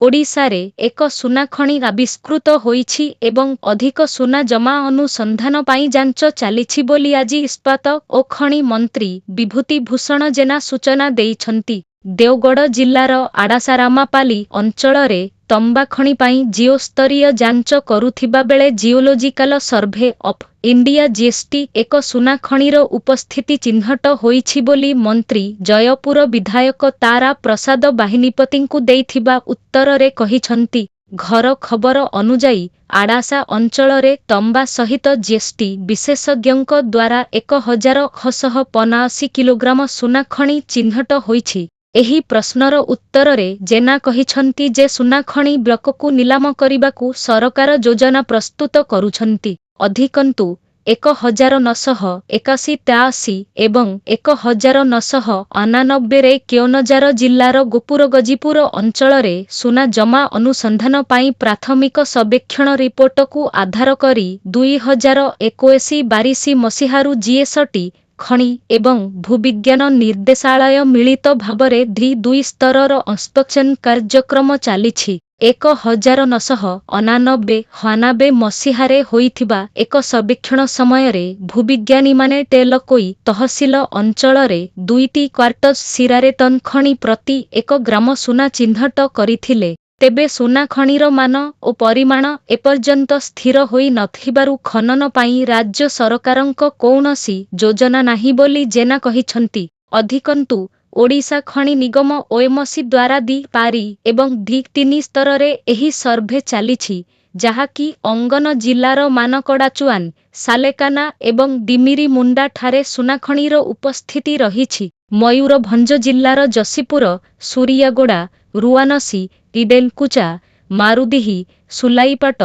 ଓଡ଼ିଶାରେ ଏକ ସୁନାଖଣି ଆବିଷ୍କୃତ ହୋଇଛି ଏବଂ ଅଧିକ ସୁନା ଜମା ଅନୁସନ୍ଧାନ ପାଇଁ ଯାଞ୍ଚ ଚାଲିଛି ବୋଲି ଆଜି ଇସ୍ପାତ ଓ ଖଣି ମନ୍ତ୍ରୀ ବିଭୂତି ଭୂଷଣ ଜେନା ସୂଚନା ଦେଇଛନ୍ତି। ଦେଓଗଡ଼ ଜିଲ୍ଲାର ଆଡ଼ାସା-ରାମାପାଲି ଅଞ୍ଚଳରେ ତମ୍ବା ଖଣି ପାଇଁ ଜିଓସ୍ତରୀୟ ଯାଞ୍ଚ କରୁଥିବାବେଳେ geological survey of India GST ଏକ ସୁନାଖଣିର ଉପସ୍ଥିତି ଚିହ୍ନଟ ହୋଇଛି ବୋଲି ମନ୍ତ୍ରୀ ଜୟପୁର ବିଧାୟକ ତାରା ପ୍ରସାଦ ବାହିନୀପତିଙ୍କୁ ଦେଇଥିବା ଉତ୍ତରରେ କହିଛନ୍ତି। ଘର ଖବର ଅନୁଯାୟୀ, ଆଡ଼ାସା ଅଞ୍ଚଳରେ ତମ୍ବା ସହିତ ଜିଏସ୍ଟି ବିଶେଷଜ୍ଞଙ୍କ ଦ୍ୱାରା 1879 କିଲୋଗ୍ରାମ ସୁନାଖଣି ଚିହ୍ନଟ ହୋଇଛି। ଏହି ପ୍ରଶ୍ନର ଉତ୍ତରରେ ଜେନା କହିଛନ୍ତି ଯେ ସୁନାଖଣି ବ୍ଲକକୁ ନିଲାମ କରିବାକୁ ସରକାର ଯୋଜନା ପ୍ରସ୍ତୁତ କରୁଛନ୍ତି। ଅଧିକନ୍ତୁ, 1981 83 ଏବଂ 1989ରେ କେଓନଜାର ଜିଲ୍ଲାର ଗୋପୁରଗଜିପୁର ଅଞ୍ଚଳରେ ସୁନା ଜମା ଅନୁସନ୍ଧାନ ପାଇଁ ପ୍ରାଥମିକ ସର୍ବେକ୍ଷଣ ରିପୋର୍ଟକୁ ଆଧାର କରି 2021-22 ମସିହାରୁ ଜିଏସଟି, ଖଣି ଏବଂ ଭୂବିଜ୍ଞାନ ନିର୍ଦ୍ଦେଶାଳୟ ମିଳିତ ଭାବରେ ଦ୍ୱି ସ୍ତରର ଇନ୍ସପେକ୍ସନ କାର୍ଯ୍ୟକ୍ରମ ଚାଲିଛି। 1989 89 ମସିହାରେ ହୋଇଥିବା ଏକ ସର୍ବେକ୍ଷଣ ସମୟରେ ଭୂବିଜ୍ଞାନୀମାନେ ଟେଲକୋଇ ତହସିଲ ଅଞ୍ଚଳରେ ଦୁଇଟି କ୍ୱାର୍ଟଜ ଶିରାରେ ଖଣି ପ୍ରତି ଏକ ଗ୍ରାମ ସୁନା ଚିହ୍ନଟ କରିଥିଲେ। ତେବେ ସୁନା ଖଣିର ମାନ ଓ ପରିମାଣ ଏପର୍ଯ୍ୟନ୍ତ ସ୍ଥିର ହୋଇ ନଥିବାରୁ ଖନନ ପାଇଁ ରାଜ୍ୟ ସରକାରଙ୍କ କୌଣସି ଯୋଜନା ନାହିଁ ବୋଲି ଜେନା କହିଛନ୍ତି। ଅଧିକନ୍ତୁ, ଓଡ଼ିଶା ଖଣି ନିଗମ ଓଏମସି ଦ୍ୱାରା ଦ୍ୱି-ପାରି ଏବଂ ଦ୍ୱି-3 ସ୍ତରରେ ଏହି ସର୍ଭେ ଚାଲିଛି, ଯାହାକି ଅଙ୍ଗନ ଜିଲ୍ଲାର ମାନକଡ଼ାଚୁଆନ, ସାଲେକାନା ଏବଂ ଦିମିରିମୁଣ୍ଡା ଠାରେ ସୁନାଖଣିର ଉପସ୍ଥିତି ରହିଛି। ମୟୂରଭଞ୍ଜ ଜିଲ୍ଲାର ଯଶୀପୁର, ସୁରିଆଗୋଡ଼ା, ରୁଆନସି, ଇଡେଲକୁଚା, ମାରୁଦିହି, ସୁଲାଇପାଟ,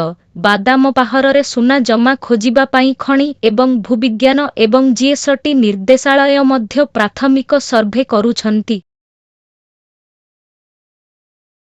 ବାଦାମପାହାଡ଼ରେ ସୁନା ଜମା ଖୋଜିବା ପାଇଁ ଖଣି ଏବଂ ଭୂବିଜ୍ଞାନ ଏବଂ ଜିଏସଟି ନିର୍ଦ୍ଦେଶାଳୟ ମଧ୍ୟ ପ୍ରାଥମିକ ସର୍ଭେ କରୁଛନ୍ତି।